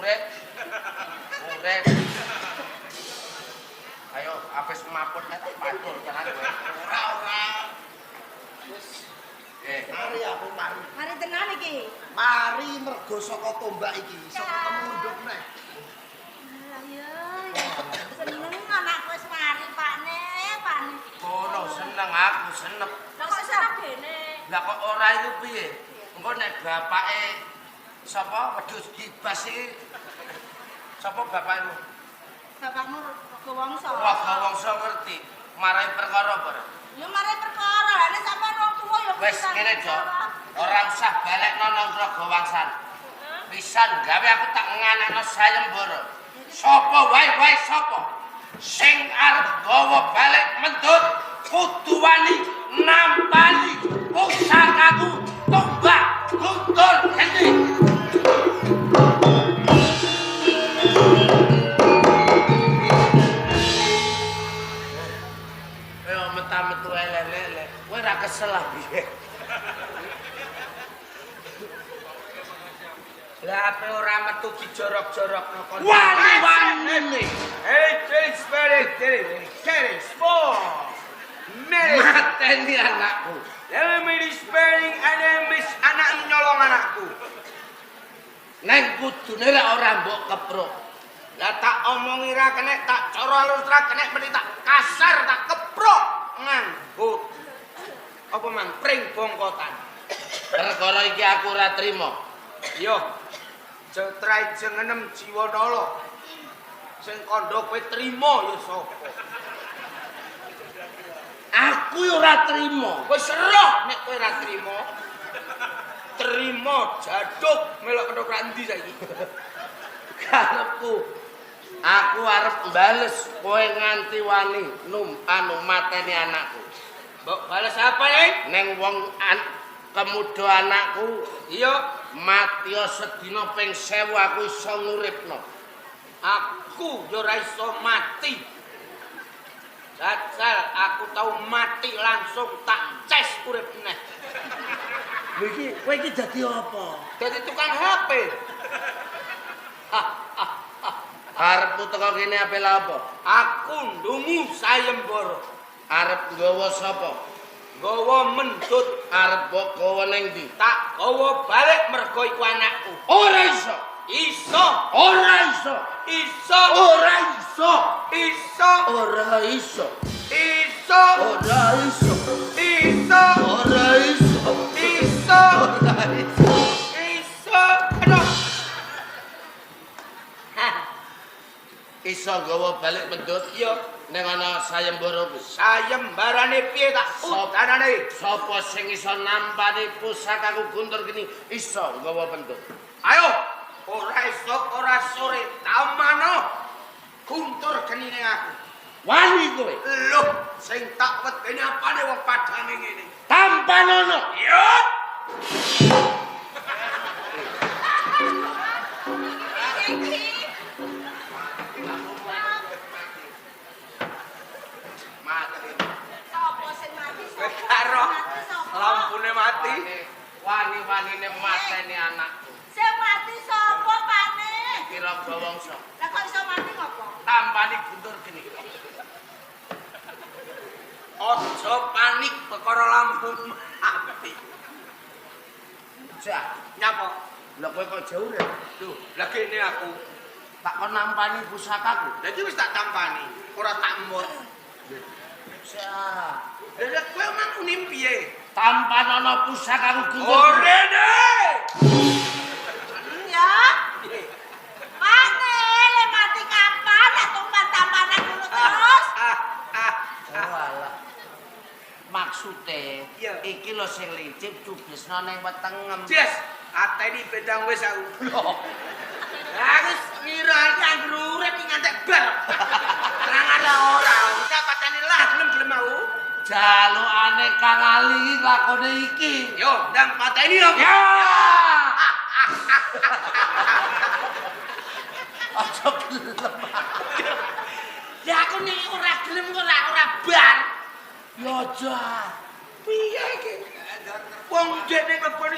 Urip. Urip. Ayo, apes maput nek tak pacul tenan kowe. Ora ora. Wis mari aku mari. Mari tenan iki. Mari mergo saka tombak iki, iso ketemu nduk neh. Lah ya. Seneng anakku wis mari, Pakne, Pakne. Kono seneng aku senep. Lah kok seneng dene? Lah kok ora iku piye? Engko nek bapake sapa wedhus gibas iki sapa bapakmu? Bapakmu Raga Wangsa. Raga Wangsa ngerti marai perkara apa ora? Ya marai perkara, lah nek sampean wong tuwa ya Wis ngene, Jo. Ora usah balekno nang Raga Wangsan. Pisan gawe aku tak nganakno sayembara. Sapa wae wae sapa sing arep gawa balik mendut kudu wani nampani pusakaku tombak guntur geni. Kowe meta-metu elek-elek, kowe ora kesel ah piye? Lah ape ora metu dijorok-jorokno kon. Wani-wanine mateni anakku. Anak nyolong anakku. Neng kudune lek ora mbok kepruk. Lah tak omongi ra kenek, tak cara halus ra kenek, meni tak kasar, tak keprok nganggo apa mang pring bongkotan. Perkara iki aku ora trima. Yo. Jetrai jengenem jiwa nala. Sing kandha kowe trima ya sapa? Aku yo ora trima. Kowe seroh nek kowe ora trima. Trima jaduk melok ketoprak endi saiki? Karepku aku arep bales kowe nganti wani num anu mateni anakku. Mbok bales apa, Neng? Neng wong kemudo anakku Iya, mati sedina ping 1000 aku iso nguripno. aku yo ora iso mati. Jajal aku tau mati langsung tak ces urip neh. Lho iki kowe iki dadi apa? Dadi tukang HP. Arepku teko kene ape lha apa? Aku ndungu sayembara. Arep nggawa sapa? Nggawa mendut, Arep mbok gawa ning ndi? tak gawa balik mergo iku anakku. Ora iso. Iso, Ora iso. iso, Ora iso. iso, Ora iso. iso, Ora iso. iso, Ora iso. iso, Ora iso. iso. Aduh. Iso nggawa balik mendut Iya, ning ana sayembara kuwi. sayembarane piye tak udanane? Sapa sing iso nampani pusakaku Guntur geni iso nggawa mendut. Ayo, ora esuk ora sore, tamano guntur genine aku. Wani kowe. Loh, sing tak wedeni apane wong padange ngene. Tampanono. Yo. Iki. Mati. Sapa sing mati? Kowe Sapa? karo Mati sapa? lampune mati. Wani-wanine mateni anakku. Sing mati sapa, Pakne? Ki Raga Wangsa. Lah kok iso mati ngopo? Tampani Guntur geni. Aja panik perkara lampu mati. Jah. Nyapa? Lah kowe kok jauh ya? Duh, lah kene aku. Tak kon nampani pusakaku. Lah iki wis tak tampani, ora tak emut. Jah. Lah kowe omah unim piye? Tampanono pusakaku Guntur. Orene. Ya. Pakne, le mati kapan? Lah tumpan tampanan dulu terus. Oh alah. Maksude Iya. iki lho sing licik cubisno ning wetengem. Yes, ateni bedang wis aku. Lho, Lah aku ngira iki anggere urip iki ngantek bar. Terang ora, ora pateni lah gelem-gelem aku. Jalukane Kang Ali iki lakone iki. Yo, ndang pateni yo. Ya. Aja gelem. Ya aku nek ora gelem kok ora bar. Ya aja. Piye iki? Wong dekne mleboni